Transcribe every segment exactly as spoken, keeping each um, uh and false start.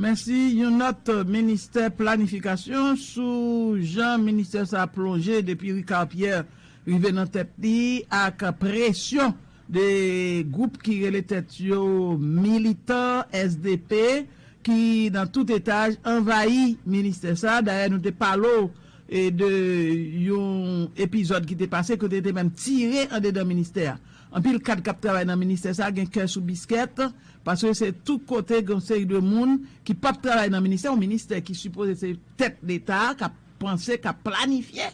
Mèsi. Yon nòt ministè planifikasyon sou jan ministè sa a plonje depi Ricard Pierre rive nan tèt li ak presyon de gwoup ki rele tèt yo militan S D P ki nan tout etaj anvayi ministè sa a. Dayè, nou te pale w e de yon epizòd ki te pase kote te menm tire andedan ministè a. Anpil kad k ap travay nan ministè sa a gen kè sou biskèt, paske se tout kote gen yon seri de moun ki p ap travay nan ministè, yon ministè ki sipoze se tèt Leta, k ap panse, k ap planifye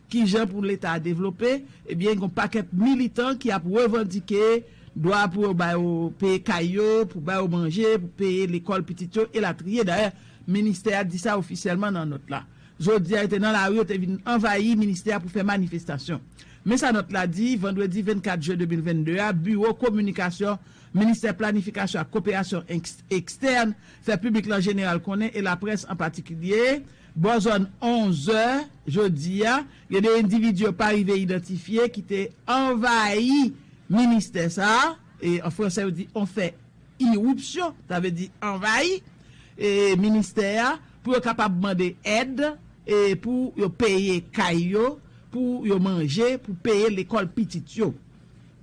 kijan pou Leta a devlope, ebyen, gen yon pakèt militan ki ap revandike dwa pou yo ba yo peye kay yo, pou ba yo manje, pou peye lekòl pitit yo, elatriye. Dayè, ministè a di sa ofisyèlman nan nòt la. Jodi a, yo te nan lari, yo te vin anvayi ministè a pou fè manifestasyon. Men sa nòt la di, vandredi vennkat jen de mil vennde a, biwo kominikasyon ministè planifikasyon ak koperasyon eks-, ekstèn fè piblik lan jeneral konnen e laprès an patikilye, bò zòn onz è jodi a, gen de endividi yo pa rive idantifye ki te anvayi ministè sa a, e an fransè yo di on fè iripsyon, sa vle di anvayi, e ministè a, pou yo kapab mande èd, e pou yo peye kay yo, pou yo manje, pou peye lekòl pitit yo.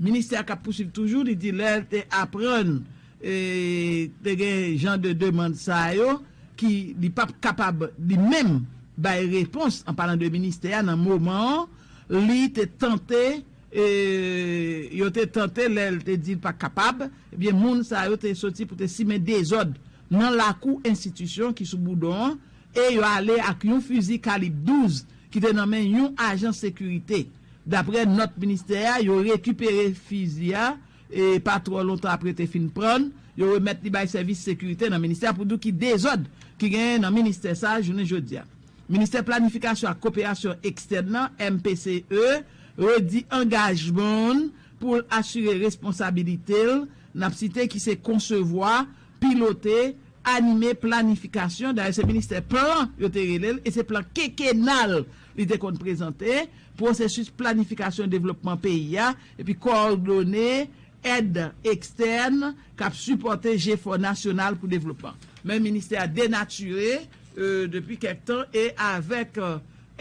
Ministè a k ap pouswiv toujou, li di lè l te aprann, e, te gen jan de demann sa yo, ki li p ap kapab li menm bay repons, an palan de ministè a, nan moman an, li te tante, e, yo te tante, lè l te di l pa kapab, ebyen, moun sa yo te soti pou te simen dezòd nan lakou enstitisyon ki sou Boudon an, e yo ale ak yon fizi kalib douz ki te nan men yon ajan sekirite. Daprè nòt ministè a, yo rekipere fizi a, e pa twò lontan apre te fin pran, yo remèt li bay sèvis sekirite nan ministè a pou di w ki dezòd ki genyen nan ministè sa a jounen jodi a. Ministè Planifikasyon ak Koperasyon Ekstèn nan, M P C E, redi angajman l pou l asire responsabilite l, n ap site ki se konsevwa, pilote, anime planifikasyon, dayè se ministè plan yo te rele l, e se plan kenkenal li te konn prezante, pwosesis planifikasyon devlopman peyi a, epi kowòdone èd ekstèn k ap sipòte jefò nasyonal pou devlopman. Men ministè a denatire, e, depi kèk tan, e avèk, e,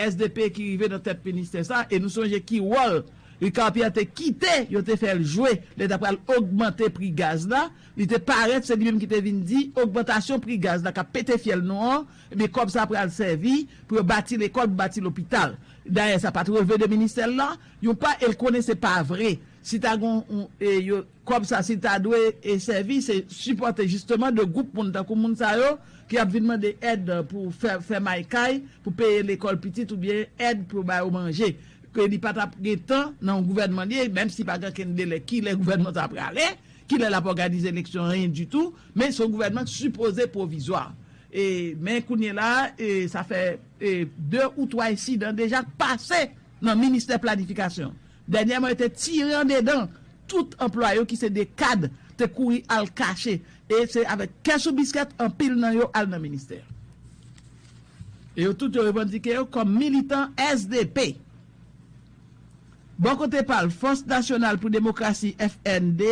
S D P ki rive nan tèt ministè sa, e nou sonje ki wòl Ricard Pierre te kite yo te fè l jwe lè ta pral ogmante pri gaz la, li te parèt, se li menm ki te vin di, ogmantasyon pri gaz la k ap pete fyèl nou an, ebyen kòb sa pral sèvi pou yo bati lekòl, pou bati lopital. Dayè, sa pa t relve de ministè l la, yon pa, e l konnen se pa vre. Si ta gon, e, yo, kòb sa, si ta dwe, e, sèvi, se sipòte jisteman de gwoup moun tankou moun sa yo ki ap vin mande èd pou fè, fè may kay, pou peye lekòl pitit oubyen èd pou ba yo manje. Ke li pa t ap gen tan nan yon gouvènman li ye, menm si pa gen ankenn delè kilè gouvènman sa prale, kilè l ap òganize eleksyon, anyen ditou, men se yon gouvènman ki sipoze pwovizwa. E, men kounye la, e, sa fè, e, de ou twa ensidan deja k pase nan ministè planifikasyon. Dènyèman, yo te tire andedan tout anplwaye yo ki se de kad te kouri al kache. E se avèk kè sou biskèt anpil nan yo al nan ministè. E yo tout yo revandike yo kòm militan S D P. Bò kote pa l, Fòs Nasyonal pou Demokrasi, F N D,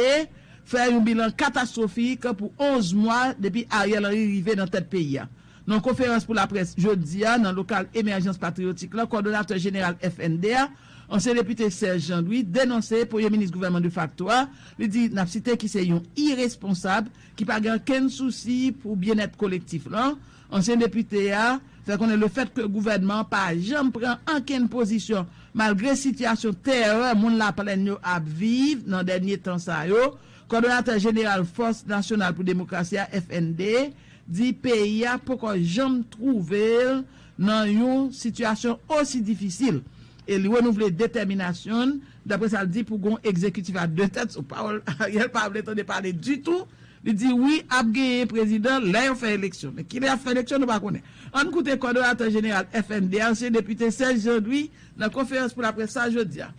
fè yon bilan katastwofik pou onz mwa depi Ariel Henry rive nan tèt peyi a. Nan yon konferans pou laprès jodi a, nan lokal Emèjans Patriyotik la, kòdonatè jeneral F N D a, ansyen depite Serge Jean-Louis, denonse premye minis gouvènman defakto a, li di, n ap site, ki se yon iresponsab, ki pa gen okenn sousi pou byennèt kolektif lan. Ansyen depite a fè konnen lefètke gouvènman an pa janm pran okenn pozisyon malgre sitiyasyon terè moun Laplèn yo ap viv nan dènye tan sa yo, kòdonatè jeneral Fòs Nasyonal pou Demokrasi a, F N D, di peyi a poko janm twouve l nan yon sitiyasyon osi difisil. E li renouvle detèminasyon l, daprè sa l di, pou gon egzekitif a de tèt sou pawòl Ariel pa vle tande pale ditou. Li di wi, ap genyen prezidan lè yo fè eleksyon. Men kilè y ap fè eleksyon, nou pa konnen. Ann koute kòdonatè jeneral F N D a, ansyen depite Serge Jean-Louis, nan konferans pou laprès sa jodi a.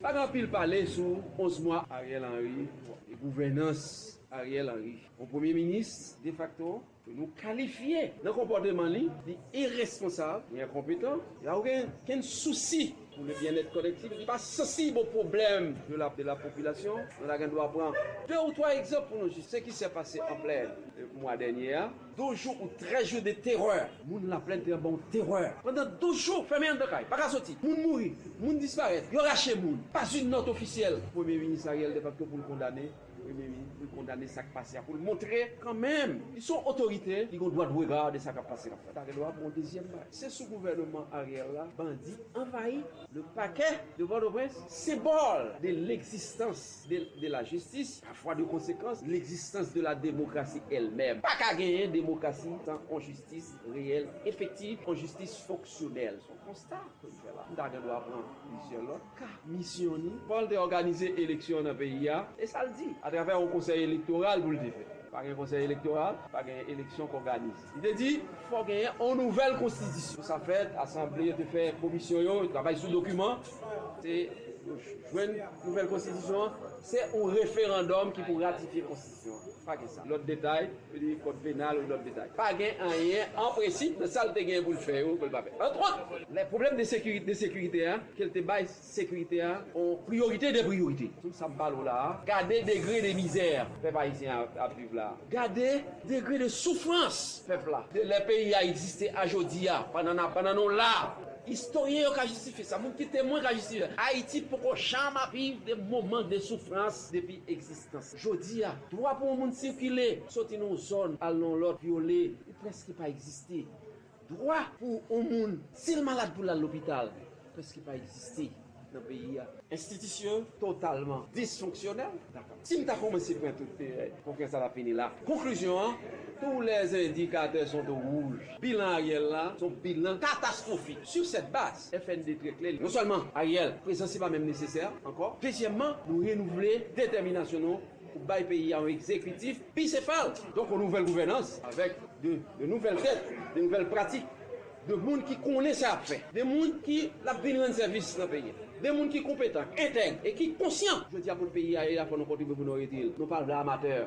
Pa gen anpil pale sou onz mwa Ariel Henry e gouvènans Ariel Henry. Yon premye minis defakto, Nou kalifye nan konpòteman li, li iresponsab, li enkonpetan, li pa gen kenn sousi pou le byennèt kolektif, li pa sansib o pwoblèm de la, de la popilasyon. Nou ta gen dwa pran de ou twa egzanp pou nou jis. Se ki sè pase an Plèn, e, mwa dènye a. Douz jou ou trèz jou de terè. Moun Laplèn te anba yon terè. Pandan douz jou, fèmen anndan kay, pa ka soti. Moun mouri, moun disparèt, yo rache moun. Pas une note officielle. Premye minis Ariel te pa t ko pou l kondane. Premye minis pou l kondane sa k pase a, pou l montre kanmenm li se yon otorite, li gen dwa de rega de sa k ap pase nan Frans. Ta gen dwa pou yon dezyèm bagay. Se sou gouvènman Ariel la, bandi anvayi le pakè de Pòtoprens, senbòl de legzistans de, de la jistis, pafwa de konsekans, legzistans de la demokrasi èl menm. Pa ka genyen demokrasi san yon jistis reyèl, efektif, yon jistis fonksyonèl. Se yon konsta. M ta gen dwa pran plizyè lòt ka. Misyon ni, fò l te òganize eleksyon nan peyi a. E sa l di, atravè yon konsèy elektoral pou l te fè. Pa gen konsèy elektoral, pa gen eleksyon k òganize. Li te di, fò genyen yon nouvèl konstitisyon. Sa fèt, asanble yo te fè komisyon yo, yo travay sou dokiman. Se, yo jwenn nouvèl konstitisyon an, se yon referandòm ki pou ratifye konstitisyon an. Pa gen sa. Lòt detay, yo di kòd penal ou lòt detay. Pa gen anyen an prensip nan sa l te gen pou l fè yo, ke l pa fè. Antwòt, lè pwoblèm de sekirite, de sekirite a, ke l te bay sekirite a, yon priyorite de priyorite. Tout sa m pale w la a, gade degre de mizè pèp ayisyen ap, ap viv la a. Gade degre de soufrans pèp la. De lè peyi a egziste a jodi a, pandan n ap, pandan nou la a. Istoryen yo ka jistifye sa, moun ki temwen ka jistifye. Ayiti poko janm ap viv de moman de soufrans depi egzistans. Jodi a, dwa pou yon moun sikile, soti nan yon zòn, al nan yon lòt, vyole, li prèske pa egziste. Dwa pou yon moun, si l malad pou l al lopital, prèske pa egziste nan peyi a. Enstitisyon totalman disfonksyonèl. Dakò. Si m ta kòmanse pran tout, eh, konferans la t ap fini la. Konklizyon an, tous les indicateurs sont au rouge. Bilan Ariel la, se yon bilan katastwofik. Sur cette base, F N D trè klè, non sèlman Ariel, prezans li pa menm nesesè ankò. Dezyèmman, nou renouvle detèminasyon nou pou bay peyi a yon egzekitif bisefal. Donk, yon nouvèl gouvènans avèk de, de nouvèl tèt, de nouvèl pratik, de moun ki konnen sa y ap fè, de moun ki l ap vin rann sèvis nan peyi a, de moun ki konpetan, entèg e ki konsyan. Jodi a, pou peyi a ye la, fò nou kontribye pou nou retire l. Nou pa vle amatè.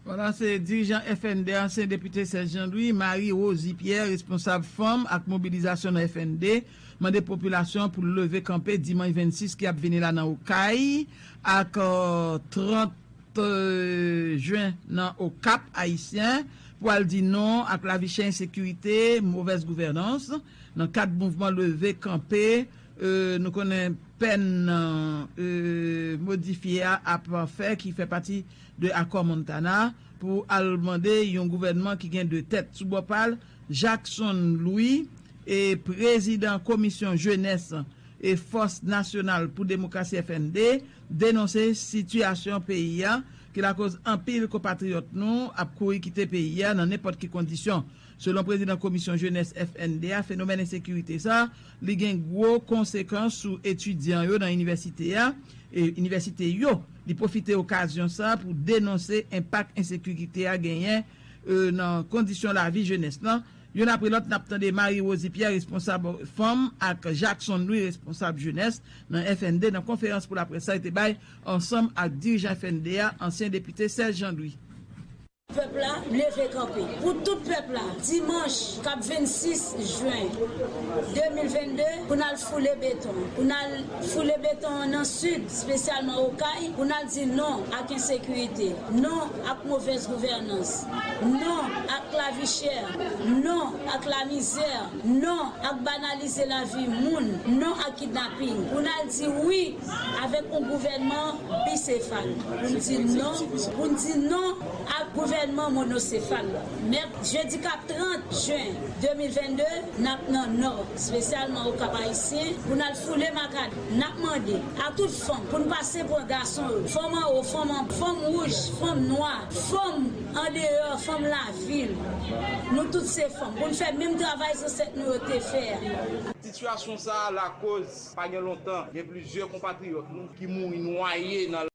Vwala, se dirijan F N D, ansyen depite Sèz Jan Lwi, Marie Rosie Pierre, responsab fanm ak mobilizasyon nan F N D, mande popilasyon pou l leve kanpe dimanch vennsis ki ap vini la nan Okay ak, euh, trant, euh, jen nan Okap Ayisyen pou al di non ak lavi chè, ensekirite, movèz gouvènans. Nan kad mouvman leve kanpe, euh, nou konnen pèn, euh, modifye a ap fè, ki fè pati de akò Montana, pou al mande yon gouvènman ki gen de tèt. Sou bò pa l, Jackson Louis, e prezidan komisyon jenès e Fòs Nasyonal pou Demokrasi, F N D, denonse sitiyasyon peyi a ki lakoz anpil konpatriyòt nou ap kouri kite peyi a nan nenpòt ki kondisyon. Selon prezidan komisyon jenès F N D a, fenomèn ensekirite sa, li gen gwo konsekans sou etidyan yo nan inivèsite a, e inivèsite yo. Li pwofite okazyon sa pou denonse enpak ensekirite a genyen, e, nan kondisyon lavi jenès lan. Youn apre lòt, n ap tande Marie Rosie Pierre, responsab fanm, ak Jackson Louis, responsab jenès nan F N D, nan konferans pou laprès sa yo te bay ansanm ak dirijan F N D a, ansyen depite Sèz Jan Lwi. Pèp la leve kanpe. Pou tout pèp la, dimanch k ap vennsis jen de mil vennde, pou n al foule beton. Pou n al foule beton an nan sid, espesyalman Okay, pou n al di non ak ensekirite, non ak movèz gouvènans, non ak lavi chè, non ak lamizè, non ak banalize lavi moun, non ak kidnaping. Pou n al di wi avèk yon gouvènman bisefal. Pou n di non, pou n di non ak gouvènman monosefal la. Mèk-, jedi k ap trant jen de mil vennde, n ap nan Nò, espesyalman Okap Ayisyen, pou n al foule makadam. N ap mande a tout fanm pou n pase pran gason yo, fanm anwo, fanm an, fanm wouj, fanm nwa, fanm andeyò, fanm lavil. Nou tout se fanm. Pou n fè menm travay zansèt nou yo te fè a. Sitiyasyon sa a lakoz, pa gen lontan, gen plizyè konpatriyòt nou ki mouri nwaye nan